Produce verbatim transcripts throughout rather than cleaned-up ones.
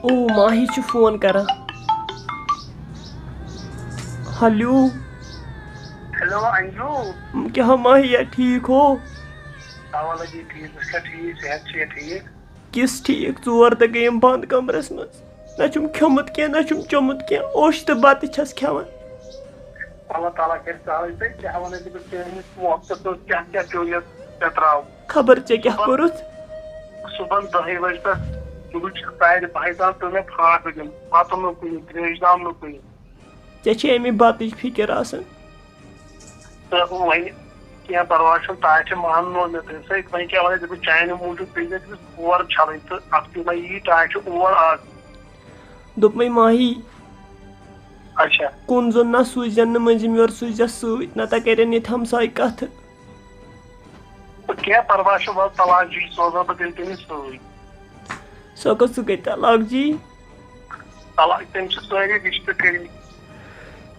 او، ماہی چھُ فون کران۔ ہیلو۔ ہیلو، انجو۔ کیٛاہ ماہیا، ٹھیٖک ہو؟ اوا لگی ٹھیٖک، ژٕ چھکھا ٹھیٖک، صحت چھُیا ٹھیٖک؟ کِس ٹھیٖک، ژور دۄہ گٔیم بنٛد کمرس منٛز۔ نہ چھُم کھیوٚمُت کینٛہہ، نہ چھُم چوٚمُت کینٛہہ، اوٚش تہٕ بتہٕ چھس کھٮ۪وان۔ اللہ تعالیٰ کرِ سہلٕے تہٕ کیٛاہ وَنَے بہٕ ژےٚ، وقتس منٛز کیٛاہ کیٛاہ پیوٚو یَتھ پٮ۪تراوُن۔ خبر ژےٚ کیٛاہ کوٚرُتھ؟ صُبحن دَہہِ بجہِ پٮ۪ٹھ تُلُن چھِ ساڑِ بَہہِ تام پیوٚو مےٚ پھاکھ دیُن، بَتہٕ نہٕ کُنہِ، تریش دام نہٕ کُنہِ۔ ژےٚ چھے اَمی بَتٕچ فِکر آسان۔ تہٕ وۄنۍ کینٛہہ پرواے چھُنہٕ، تۄہہِ چھِ ماننو مےٚ تٔمۍ سۭتۍ، وۄنۍ کیٛاہ وَنَے، دَپہِ چانہِ موٗجوٗب پیٚیہِ مےٚ تٔمِس اور چھَلٕنۍ تہٕ اَکھتُے ما یی، تۄہہِ چھُ اور آز۔ دوٚپمَے ماہی، اچھا۔ کُن زوٚن نہ سوٗززٮ۪ن نہٕ مٔنٛزِم یورٕ، سوٗززٮ۪س سۭتۍ، نَتہٕ کَرن ییٚتہِ ہمساے کَتھٕ۔ کینٛہہ پرواے چھُ، وَلہٕ طلاق جی سوزو بہٕ تیٚلہِ تٔمِس سۭتۍ۔ سۄ کۄس، سُہ گٔے طلاق جی؟ طلاق، تٔمۍ چھِ سٲری رِشتہٕ کٔرمٕتۍ۔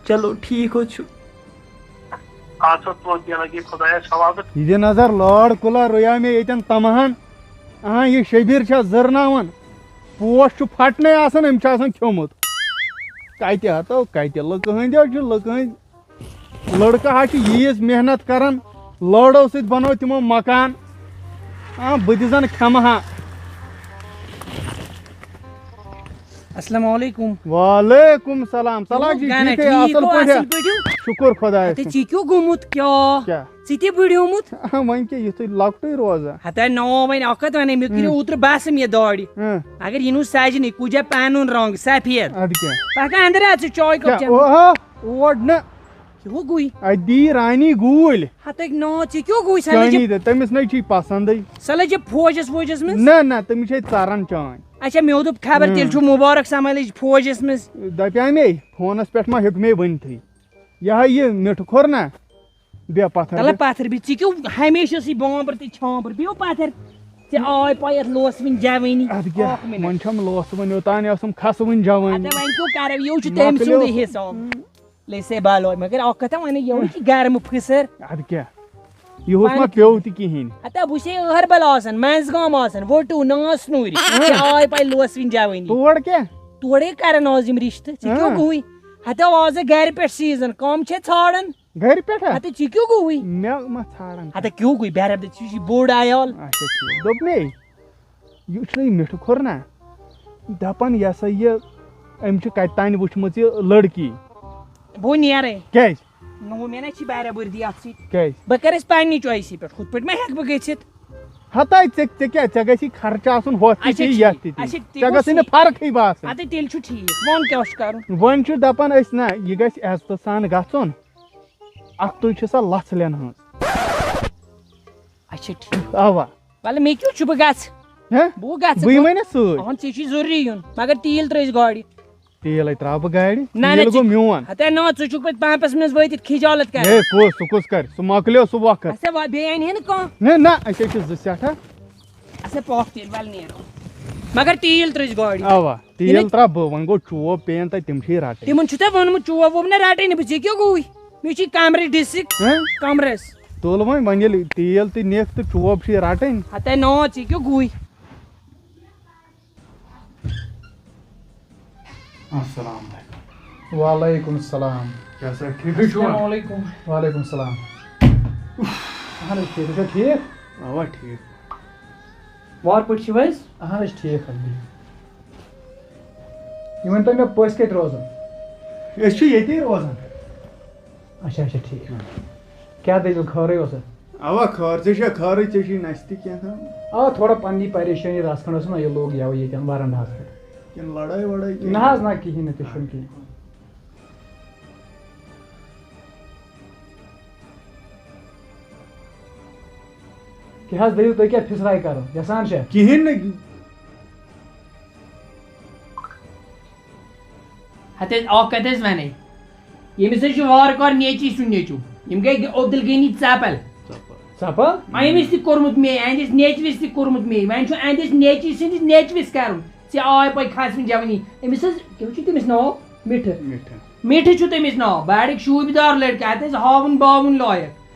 چلو، ٹھیٖک حظ چھُ۔ اَدٕ سا تُل، بیٚیہِ لَگہِ خۄدایَس حوالہٕ۔ یہِ دِ نظر، لٲر کُلا رُیا مےٚ ییٚتٮ۪ن تَمہَن۔ اہاں، یہِ شبیٖر چھا زٕرناوان؟ پوش چھُ پھٹنے آسان، أمۍ چھُ آسان کھیوٚمُت۔ کَتہِ ہَتو، کَتہِ؟ لُکہٕ ہٕنٛدۍ حظ چھِ، لُکہٕ ہٕنٛدۍ۔ لڑکہٕ ہا چھِ ییٖژ محنت کران، لٲرو سۭتۍ بنوو تِمو مکان۔ آ، بہٕ تہِ زن کھٮ۪مہٕ ہا۔ السلام علیکم۔ وعلیکم السلام۔ طلاق جی، گانا ٹھیٖک ہے، ٹھیٖک اصل ہو، پٲٹھۍ؟ اصل پٲٹھۍ ہو؟ شُکر خۄدایس اَتہِ کُن۔ ژےٚ کیٛاہ گوٚمُت کیٛاہ؟ کیٛاہ؟ ژٕ تہِ بٕڈیومُت؟ آ، وۄنۍ کیٛاہ، یُتھُے لۄکٹُے روزان۔ ہتا نو وۄنۍ اکھ کتھ ونے، مےٚ کٔرِو ہُم۔ اوترٕ باسم یہِ داڑِ۔ ہُم۔ اگر یہِ نہٕ سجنٕے، کُجا پنُن رنگ سفید۔ اَدٕ کیٛاہ؟ پکھ اندر اژ ژٕ چاے کپ کیٛاہ؟ چٮ۪مہٕ۔ اوہو، اور نہٕ۔ کیٛاہ گوٚو؟ اَتہِ دی رانی گوٗلۍ۔ ہتٕکۍ ناو، ژےٚ کیٛاہ گوٚو؟ سۄ لٔج، چٲنی تہٕ تٔمِس نَے چھُے پسنٛدٕے۔ سۄ لٔج فوجس ووجس منٛز۔ نہ، نہ، تٔمِس چھے ژران چٲنۍ۔ اچھا، مےٚ دوٚپ خبر ہاں۔ تیٚلہِ چھُ مُبارک سمبھالٕج فوجس منٛز۔ دپیٛاے مے، فونس پٮ۪ٹھ ما ہیوٚک مے ؤنتھٕے۔ یہِ ہا یہِ مِٹھٕ کھوٚر نا، بیٚیہِ پتھر تلہ بیٚیہِ۔ پتھر بیٚیہِ، ژٕ کیٛاہ ہمیشہ ٲسی بامبر تہٕ چھانبر، بیٚیہِ اوس پتھر۔ ژےٚ آے پَے یَتھ لوس وٕنہِ جوٲنی۔ اَدٕ کیٛاہ، اَکھ مِنٹ۔ وۄنۍ چھَم لوس وۄنۍ یوٚتام ٲسٕم کھس وٕنہِ جوٲنی۔ اَدٕ وۄنۍ کیٛاہ کَرو، یہِ چھُ تٔمۍ مۄکلیو۔ سُنٛدُے حِساب۔ لیسے بالو، مگر اکھ کتھا ونے، یہ چھِ گرم پھسر۔ ادٕ کیٛاہ؟ یُہُس ما پنٕکۍ۔ پیوٚو تہِ کِہیٖنۍ۔ ہتا بہٕ چھُسے أہربل آسان، منٛزگام آسان، وٹو ناس نوٗرِ۔ ہاں۔ ژےٚ آے پَے لوس وٕنہِ جوٲنی۔ تور کیٛاہ؟ تورے کرن آز یِم رِشتہٕ، ژےٚ کیٛاہ ہاں۔ گوٚوُے؟ ہتا آز گرِ پٮ۪ٹھ سیٖزن، کم چھے ژھانڈان۔ گرِ پٮ۪ٹھا؟ ہتا ژےٚ کیٛاہ گوٚوُے؟ مےٚ ما ژھانڈان۔ ہتا کیٛاہ گوٚوُے؟ بہرحال ژٕ چھُے بوٚڑ عیال۔ اچھا ٹھیٖک، دوٚپ مے۔ یہِ چھُنہ یہِ مِٹھٕ کھوٚر نا، دَپان یہِ ہسا یہِ، أمۍ چھِ کَتہِ تانۍ وٕچھمٕژ یہِ لٔڑکی۔ بہٕ نیرے۔ کیٛازِ؟ نہ، مےٚ نہ چھِ برابردی اَتھ سۭتۍ۔ کیٛازِ؟ بہٕ کَرٕ أسۍ پنٛنہِ choice پٮ۪ٹھ، ہُتھ پٲٹھۍ ما ہٮ۪کہٕ بہٕ گٔژھِتھ؟ ہتا ژےٚ، ژےٚ کیٛاہ، ژےٚ گژھی خرچہٕ آسُن ہۄتھ تہِ اچھا، تہِ، ٹھیٖک۔ یَتھ تہِ تہِ۔ اچھا، تہِ ژےٚ گوٚو گژھِ نہٕ صحیح۔ فرقٕے باسٕنۍ۔ اَدٕ تیٚلہِ چھُ ٹھیٖک، وَن کیٛاہ چھُ کَرُن؟ وۄنۍ چھُ دَپان أسۍ نہ، یہِ گژھِ عزتہٕ سان گژھُن۔ اَکھتُے چھِ سۄ لَژھ لٮ۪نہٕ ہٕنٛز۔ اچھا، ٹھیٖک۔ اَوا۔ وَلہٕ مےٚ کیُتھ چھُ، بہٕ گژھٕ۔ ہہ؟ بہٕ گژھٕ۔ بٕے وَنیا سۭتۍ۔ اَہَن، ژےٚ چھُے ضروٗری یُن، مگر تیٖل ترٛٲیزِ گاڑِ۔ تیٖلَے ترٛاوٕ بہٕ گاڑِ، نہ، نہ، تیٖل گوٚو ژٕ، میون۔ ہَتے نہ، ژٕ چھُکھ پَتہٕ پمپَس منٛز وٲتِتھ خجالت کران۔ ہے، کُس، سُہ کُس کرِ؟ سُہ مۄکلیو سُہ وقت۔ اچھا، وۄنۍ بیٚیہِ اَنہِ ہے نہٕ کانٛہہ۔ نہ، نہ، أسۍ ہے چھِ زٕ سٮ۪ٹھاہ۔ اچھا، پۄکھ تیٚلہِ، وَلہٕ نیرو۔ مگر تیٖل ترٛٲیزِ گاڑِ۔ اَوا، تیٖل یہِ نہ ترٛاو بہٕ، وۄنۍ گوٚو چوب پین تَتہِ، تِم چھِ یہِ رَٹٕنۍ۔ تِمن چھُ تۄہہِ ووٚنمُت چوب ووب نہ رَٹٕنۍ، بہٕ ژےٚ کیٛاہ گوٚوُے؟ مےٚ چھُے کمرٕ ڈِسِک۔ ہہ؟ کمرس۔ تُل وۄنۍ، وۄنۍ ییٚلہِ تیٖل تہِ نِکھ تہٕ چوب چھِ رَٹٕنۍ۔ ہتے ناو ژےٚ کیٛاہ گوٚوُے؟ السلام علیکم۔ وعلیکم السلام۔ کیٛاہ سا ٹھیٖکٕے چھُوا؟ السلام علیکم۔ وعلیکم السلام۔ اہن حظ ٹھیٖک، تُہۍ چھِوا ٹھیٖک؟ اوا ٹھیٖک۔ وارٕ پٲٹھۍ چھِو حظ؟ اہن حظ ٹھیٖک حظ بِہِو۔ یہِ ؤنۍ تو مےٚ، پٔژھۍ کَتہِ روزان؟ أسۍ چھِ ییٚتی روزان۔ اچھا، اچھا، ٹھیٖک۔ کیٛاہ دٔلیٖل، خٲرٕے اوسا؟ اوا، خٲر، ژےٚ چھےٚ خٲرٕے، ژےٚ چھُے نَستہِ کینٛہہ تام؟ آ، تھوڑا پننی پریشٲنی رژھ کھنٛڈ ٲسٕم نا، یہِ لوٚگ یَوٕ ییٚتٮ۪ن ورنڈاہَس پٮ۪ٹھ۔ کِنہٕ لڑٲے وڑٲے کینٛہہ؟ نہ حظ، نہ، کِہیٖنۍ نہٕ، تہِ چھُنہٕ کِہیٖنۍ۔ کیٛاہ حظ دٔلیٖل، تُہۍ کیٛاہ پھِسراے کَرُن یَژھان چھا؟ کِہیٖنۍ نہٕ۔ ہَتہٕ حظ، اَکھ کَتھ حظ وَنے، ییٚمِس حظ چھُ وارٕ کارٕ نیچی سُنٛد نیٚچوٗ، یِم گٔے عبدالغنی ژَپَل۔ ژَپَل؟ آ، ییٚمِس تہِ کوٚرمُت مے، اَہَنٛدِس نیچوِس تہِ کوٚرمُت مے، وۄنۍ چھُ اَہَنٛدِس نیچی سٕنٛدِس نیچوِس کَرُن۔ ژےٚ آے پَے کھَسوٕنۍ جوٲنی۔ أمِس حظ، کیٛاہ چھُ تٔمِس ناو؟ مِٹھٕ۔ مِٹھٕ۔ مِٹھٕ چھُ تٔمِس ناو، بَڑٕ شوٗبدار لٔڑکہٕ، اَتھ حظ ہاوُن باوُن لایق۔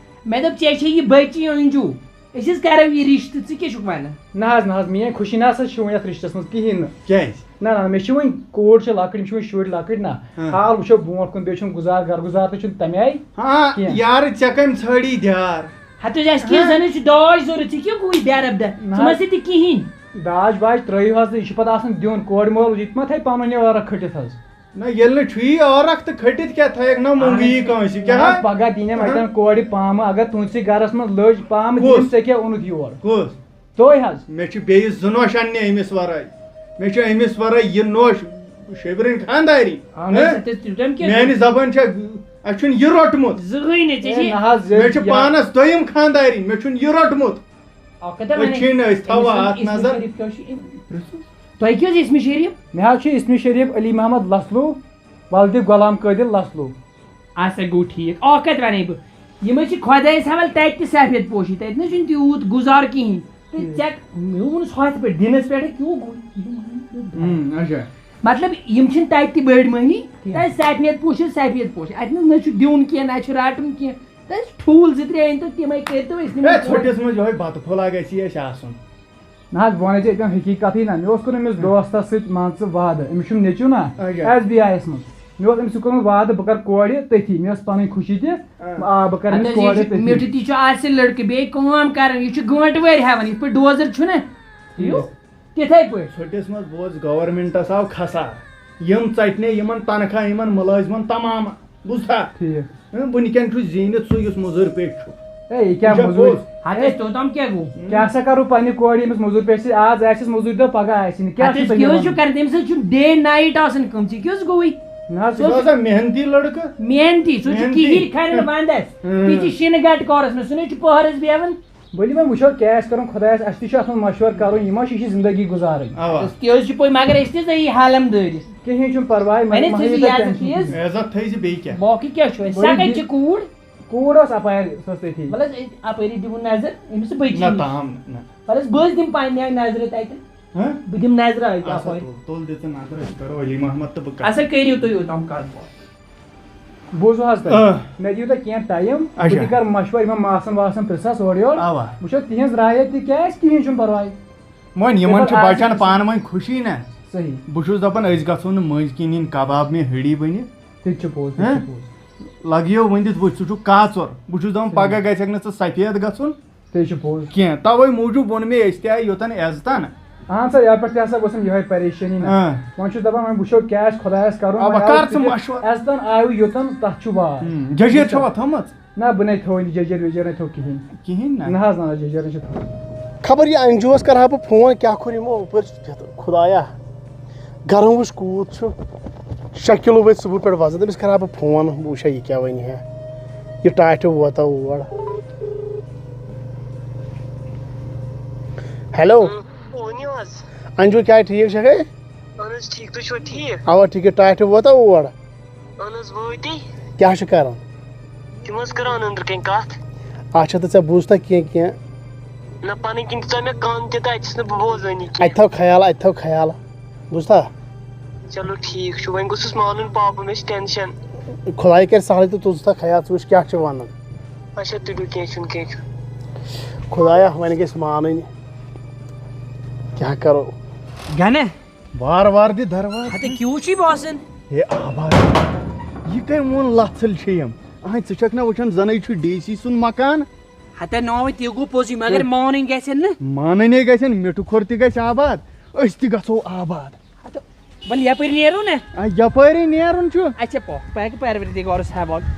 مےٚ دوٚپ، ژےٚ چھےٚ یہِ بٔچی أنجوٗ۔ أسۍ حظ کرو یہِ رِشتہٕ، ژٕ کیٛاہ چھُکھ وَنان؟ نہ حظ، نہ حظ، میٲنۍ خوشی نہ سا چھِ وۄنۍ یَتھ رِشتَس منٛز کِہیٖنۍ نہٕ۔ کیٛازِ؟ نہ، نہ، مےٚ چھِ وۄنۍ کوٗر چھِ لۄکٕٹ، یِم چھِ وۄنۍ شُرۍ لۄکٕٹۍ نہ۔ ہاں۔ حال وٕچھو برونٛٹھ کُن، بیٚیہِ چھُنہٕ گُزار، گرٕ گُزار تہِ چھُنہٕ تَمہِ آیہِ ہاں، کینٛہہ۔ یارٕ، ژےٚ کٔمۍ ژھٲڑی دیار؟ ہَتہٕ حظ، اَسہِ کیٛاہ ہاں۔ زَن حظ چھُ داج ضوٚرَتھ، ژےٚ کیٛاہ گوٚوُے بے ربدہ؟ نہ ژٕ ما حظ۔ سا تہِ کِہیٖنۍ۔ داج واج ترٛٲیِو حظ تہٕ یہِ چھُ پَتہٕ آسان دیُن کورِ مول، یہِ تہِ ما تھایہِ پَنُن یہِ عٲرَق کھٔٹِتھ حظ؟ نہ، ییٚلہِ نہٕ چھُیی عٲرَق تہٕ کھٔٹِتھ کیٛاہ تھایَکھ؟ نہ مونٛگہٕ یی کٲنٛسہِ، نہ کیٛاہ حظ، ہا؟ پَگاہ دی نہٕ ہاں۔ اَتٮ۪ن کورِ پامہٕ، اگر تُہٕنٛدسٕے گَرَس منٛز لٔج پامہٕ، کُس؟ دِیِن ژےٚ کیٛاہ اوٚنُتھ یور؟ کُس؟ تُہۍ حظ۔ مےٚ چھُ بیٚیِس زٕ نوش اَننہِ أمِس وَرٲے۔ مےٚ چھُ أمِس وَرٲے یہِ نوش شیٚبرٕنۍ خانٛدارِنۍ۔ اَہَن حظ، ہہ؟ اَتہِ حظ تیوٗتاہ کیٛاہ میٛانہِ گوٚو؟ زبٲنۍ چھےٚ، اَسہِ چھُنہٕ یہِ روٚٹمُت۔ زٕہٕے نہٕ، ژےٚ اے، چھے نہ حظ، یہِ، مےٚ چھُ یہِ پانَس دوٚیِم خانٛدارِنۍ، مےٚ چھُنہٕ یہِ روٚٹمُت۔ اَکھ کَتھ وَنے، أچھِن أسۍ تھاوو أمِس وَن اَتھ اِسمِ نظر۔ شریٖف کیٛاہ چھُ أمۍ؟ پرٛژھُس۔ تۄہہِ کیٛاہ حظ اِسمِ شریٖف؟ مےٚ حظ چھُ اِسمِ شریٖف علی محمد لَسلوٗ، وَلدِ غلام قٲدِر لَسلوٗ۔ اَسا گوٚو ٹھیٖک۔ اَکھ کَتھ وَنے بہٕ، یِم حظ چھِ خۄدایَس حوالہٕ تَتہِ تہِ سفید پوشی، تَتہِ نہ چھُنہٕ تیوٗت گُزار کِہیٖنۍ۔ تہٕ ٹھیٖک۔ ژےٚ، مےٚ ووٚنُس ہۄتھ پٮ۪ٹھ، دِنَس پٮ۪ٹھ کیٛاہ گوٚو؟ اۭں، اچھا۔ مطلب، یِم چھِنہٕ تَتہِ تہِ بٔڑۍ مٔہنی، کینٛہہ۔ تَتہِ سفید پوشی، سفید پوشی۔ اَتہِ نہ، نہ چھُ دیُن کینٛہہ، نہ چھُ رَٹُن کینٛہہ۔ تَتہِ چھِ ٹھوٗل زٕ ترٛےٚ أنۍ تو، تِمَے کٔرۍ تو، أسۍ نِمو ہے، ژھوٚٹِس منٛز یِہوٚے بَتہٕ پھوٚلہ گژھِ اَسہِ آسُن۔ نہ حظ، بہٕ وَنے ژےٚ ییٚتٮ۪ن حقیٖقتٕے نہ، مےٚ اوس کوٚرمُت أمِس دوستَس سۭتۍ، مان ژٕ، وعدٕ، أمِس چھُم نیٚچوٗ نہ، اچھا۔ ایس بی آیَس منٛز۔ مےٚ اوس أمِس کوٚرمُت وعدٕ، بہٕ کَرٕ کورِ تٔتھی، مےٚ ٲس پَنٕنۍ خوشی تہِ، آ۔ آ، بہٕ کَرٕ اَدٕ أمِس حظ، یہِ کورِ چھُ تٔتھی۔ میوٗٹھ تہِ چھُ آسہِ لٔڑکہٕ، بیٚیہِ کٲم کَران، یہِ چھُ گٲنٛٹہٕ وٲرۍ ہٮ۪وان، یِتھ پٲٹھۍ ڈوزَر چھُنہ، یِیِو، تِتھَے پٲٹھۍ۔ ژھوٚٹِس منٛز بوز، گورمٮ۪نٛٹَس آو خسار، یِم ژَٹنَے یِمَن تنخواہ، یِمَن مُلٲزمَن تمام۔ بوٗزتھا؟ ٹھیٖک۔ ہٕم، وٕنکٮ۪ن چھُ زیٖنِتھ سُہ یُس مُزوٗرۍ پیٚٹھۍ چھُ۔ ہے، یہِ کیٛاہ یہِ چھا مُزوٗرۍ؟ پوٚز؟ ہَتہٕ أسۍ توٚتام کیٛاہ گوٚو؟ کیٛاہ سا کَرو پنٛنہِ کورِ ییٚمِس مُزوٗرۍ پیٚٹھۍ سۭتۍ؟ آز آسٮ۪س مُزوٗرۍ دۄہ، پَگاہ آسہِ نہٕ۔ کیٛاہ اَتھ چھُ أسۍ تۄہہِ کیٛاہ حظ وَنُن؟ چھُ کَران؟ تٔمِس حظ چھُ day night آسان کٲم۔ ژےٚ کیٛاہ حظ گوٚوُے؟ نہ حظ، سُہ سُہ چھُ حظ آسان محنتی لٔڑکہٕ۔ محنتی، سُہ چھُ محنتی۔ کِہِرۍ کھَنان وَندَس۔ ہٕم۔ تہِ چھِ شِنہٕ گَٹہٕ کورَس منٛز، سُہ نہ حظ چھُ پٔہرَس بیٚہوان۔ ؤلِو وۄنۍ وٕچھو کیٛاہ آسہِ کَرُن خۄدایَس، اَسہِ تہِ چھُ اَتھ منٛز مَشوَرٕ کَرُن، یہِ ما چھِ یہِ چھِ زِندگی گُزارٕنۍ۔ اَوا۔ تہِ حظ چھِ پوٚز، مگر أسۍ تہِ زِ یہِ حالَم دٲرِتھ۔ کِہیٖنۍ چھُنہٕ پَرواے، وۄنۍ وۄنۍ أسۍ مہ تہِ ہیٚیِو زِ تُہۍ یَزٕ tension۔ چیٖز۔ عزت تھٲیزِ بیٚیہِ کیٛاہ؟ باقٕے کیٛاہ چھُ اَسہِ؟ ؤلِو سۄ کَتہِ دِ-، چھِ کوٗر؟ کوٗر ٲس اَپارِ، سۄ ٲس تٔتھی۔ وَلہٕ حظ، أسۍ اَپٲری دِمو نظر، أمِس چھِ بٔچی نہ، نِش۔ تام نہ۔ وَلہٕ حظ، بہٕ حظ دِمہٕ پنٛنہِ آیہِ نظرِ تَتہِ۔ ہہ؟ بہٕ دِمہٕ نظرِ اَتہِ اَسا اَپٲرۍ۔ تُل، تُل دِ ژٕ نظر، أسۍ کَرو علی محمد تہٕ بہٕ کَرٕ۔ اَسا کٔرِو تُہۍ یوٚتام کَتھ باتھ۔ بوٗزِو حظ تُہۍ، آ۔ مےٚ دِیِو تُہۍ کینٛہہ time، اچھا۔ بہٕ تہِ کَرٕ مَشوَرٕ یِمَن ماسَن واسَن، پِرٛژھَس اورٕ یورٕ۔ اَوا۔ وٕچھو تِہِنٛز راے تہِ کیٛاہ آسہِ، کِہیٖنۍ چھُنہٕ پَرواے۔ وۄنۍ یِمَن تِمَن چھِ آسہِ بَچَن پَسنٛد۔ پانہٕ ؤنۍ خوشی نہ۔ صحیح۔ بہٕ چھُس دَپان أسۍ گژھو نہٕ مٔنٛزۍ کِنۍ یِنۍ کَباب مےٚ ہیٚڑی بٔنِتھ۔ تہِ تہِ چھُ پوٚز، تہِ ہہ؟ چھُ پوٚز۔ لَگیو ؤنِتھ وٕچھ، ژٕ چھُکھ کاژُر۔ بہٕ چھُس دَپان صحیح۔ پَگاہ گژھٮ۪کھ نہٕ ژٕ سفید گژھُن۔ تہِ چھُ پوٚز۔ کینٛہہ، تَوَے موٗجوٗب ووٚن مےٚ أسۍ تہِ آے یوٚتَن عزتَن۔ اَہَن سا، یَپٲرۍ تہِ ہسا گوٚژھ یِہوٚے پریشٲنی نہ۔ اۭں۔ وۄنۍ چھُس دَپان، وۄنۍ وٕچھو کیٛاہ آسہِ خۄدایَس کَرُن۔ اَوا، وۄنۍ آو کَر ژٕ تِتہِ مَشوَرٕ۔ عزتَن آیوٕ یوٚتَن، تَتھ چھُ وار۔ اۭں، جٔجیٖر چھَوا تھٲومٕژ؟ نہ، بہٕ نے تھٲوٕے نہٕ جٔجیٖر ویجیٖر نے تھوٚو کِہیٖنۍ۔ کِہیٖنۍ نہ؟ نہ حظ، نہ، نہ، جٔجیٖر نے چھِ تھٲومٕژ۔ خبر یہِ اَنجوٗوَس کَرٕ ہا بہٕ فون، کیٛاہ کوٚر یِمو اَپٲرۍ؟ خۄدایا، گرم وٕچھ کوٗت چھُ۔ شےٚ کِلوٗ ؤتھۍ صُبحہٕ پٮ۪ٹھ وَزَن۔ تٔمِس کَرٕ ہا بہٕ فون، بہٕ وٕچھِ ہا یہِ کیٛاہ وَنہِ ہا۔ یہِ ٹاٹھیو ووتا اور۔ ہیلو۔ ؤنِو حظ۔ انجو، کیٛاہ ٹھیٖک چھکھے؟ اہن حظ ٹھیٖک، تُہۍ چھِوا ٹھیٖک؟ اوا ٹھیٖک، یہِ ٹاٹھیو ووتا اور؟ اہن حظ وٲتی۔ کیٛاہ چھُ کران؟ تِم حظ کران أنٛدرٕ کَنۍ کَتھ۔ اچھا، تہٕ ژےٚ بوٗزتھا کینٛہہ، کینٛہہ؟ نہ، پَنٕنۍ کِنۍ دِژاے مےٚ کَن تہِ تہٕ اَتہِ چھُس نہٕ بہٕ بوزٲنی کینٛہہ۔ اَتہِ تھاو خیال، اَتہِ تھاو خیال۔ بوٗزتھا؟ چلو ٹھیٖک چھُ، وۄنۍ گوٚژھُس مانُن پاپہٕ، مےٚ چھِ ٹٮ۪نشَن۔ خۄداے کَرِ سہلٕے تہٕ تُل ژٕ تھاو خیال، ژٕ وٕچھ کیٛاہ چھُ وَنان۔ اچھا تُلِو، کینٛہہ چھُنہٕ، کینٛہہ چھُنہٕ۔ خۄدایا، وۄنۍ گژھِ مانٕنۍ۔ کیٛاہ کَرو؟ گَنہٕ؟ وار وار دِ دروازٕ۔ ہتے کیٛوٗ چھُے باسان؟ ہے آباد، یہِ کٔمۍ ووٚن لَژھٕلۍ چھِ یِم؟ اہنۍ، ژٕ چھَکھ نہ وٕچھان زَنٕے چھُ ڈی سی سُنٛد مکان؟ ہتے ناوٕے تہِ گوٚو پوٚزُے، مگر ہے۔ مانٕنۍ گژھن نہٕ۔ مانٕنۍ ہے گژھن، مِٹھٕ کھۄر تہِ گژھِ آباد، أسۍ تہِ گژھو آباد۔ ہتہٕ وَلہٕ یَپٲرۍ نیرو نہ۔ آ، یَپٲرۍ نیرُن چھُ۔ اچھا پۄپھ، پَکھ پروردگارَس حوالہٕ۔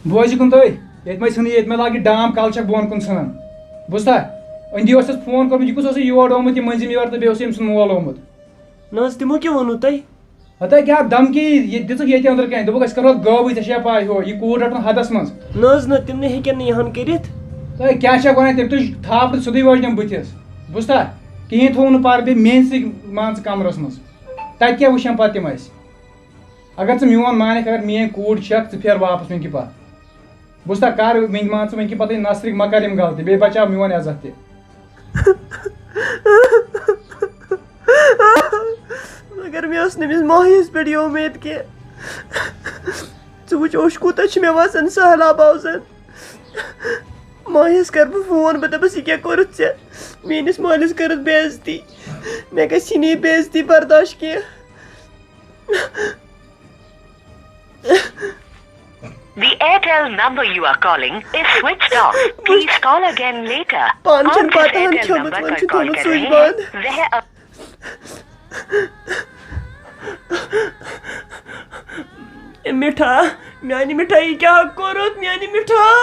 بوزِ کُن تُہۍ، ییٚتہِ مہ ژھٕنہٕ، ییٚتہِ مہ لاگہِ ڈام کَلہٕ چھَکھ بۄن کُن ژھٕنان۔ بوٗزتھا؟ أندی اوس اَسہِ فون کوٚرمُت، یہِ کُس اوسُے یور آمُت، یہِ مٔنٛزِم یور تہٕ بیٚیہِ اوسُے أمۍ سُنٛد مول آمُت۔ نہ حظ، تِمو کیٛاہ ووٚنوُ تۄہہِ؟ ہتا کیٛاہ دھمکی یہِ دِژٕکھ ییٚتہِ أنٛدرٕ کَنہِ، دوٚپُکھ، "أسۍ کَرو اَتھ غٲبٕے، ژےٚ چھےٚ پَے ہُہ، یہِ کوٗر رَٹُن حدَس منٛز۔" نہ حظ، نہ، تِم نہٕ ہیٚکن نہٕ یِہَن کٔرِتھ۔ تۄہہِ کیٛاہ چھےٚ وَنان تِم؟ تُہۍ تھاپڑٕ سیوٚدُے وٲجنَم بٕتھِس۔ بوٗزتھا؟ کِہیٖنۍ تھوٚو نہٕ پَرٕ، بیٚیہِ میٛٲنۍ سۭتۍ مان ژٕ کَمرَس منٛز۔ تَتہِ کیٛاہ وٕچھَن پَتہٕ تِم اَسہِ؟ اگر ژٕ میون مانکھ، اگر میٲنۍ کوٗر چھکھ، ژٕ پھیر واپس وٕنکہِ پتھ۔ بوٗزتھا، کر وٕنہِ مان ژٕ وٕنکہِ پتہٕ یہِ نصرٕکۍ، مہ کر یِم غلطی، بیٚیہِ بچاو میون عزت تہِ۔ مگر مےٚ ٲس نہٕ أمِس ماہِیَس پٮ۪ٹھ یہِ اُمید کینٛہہ۔ ژٕ وٕچھ، اوٚش کوٗتاہ چھُ مےٚ وَسان سہلاب آوزَن۔ ماہِس کَرٕ بہٕ فون، بہٕ دَپَس، "یہِ کیٛاہ کوٚرُتھ ژےٚ؟ میٛٲنِس مٲلِس کٔرٕتھ بے عزتی۔ مےٚ گژھِ نہٕ یہِ بے عزتی برداشت کینٛہہ۔" The Airtel number you are calling is switched off. Please call again later. پانہٕ چھَنہٕ پَتہٕ ہَن کھیوٚمُت، وۄنۍ چھُ تھوٚمُت سُچ بنٛد۔ مِٹھا، میٛانہِ مِٹھا، یہِ کیٛاہ کوٚرُتھ میٛانہِ مِٹھا؟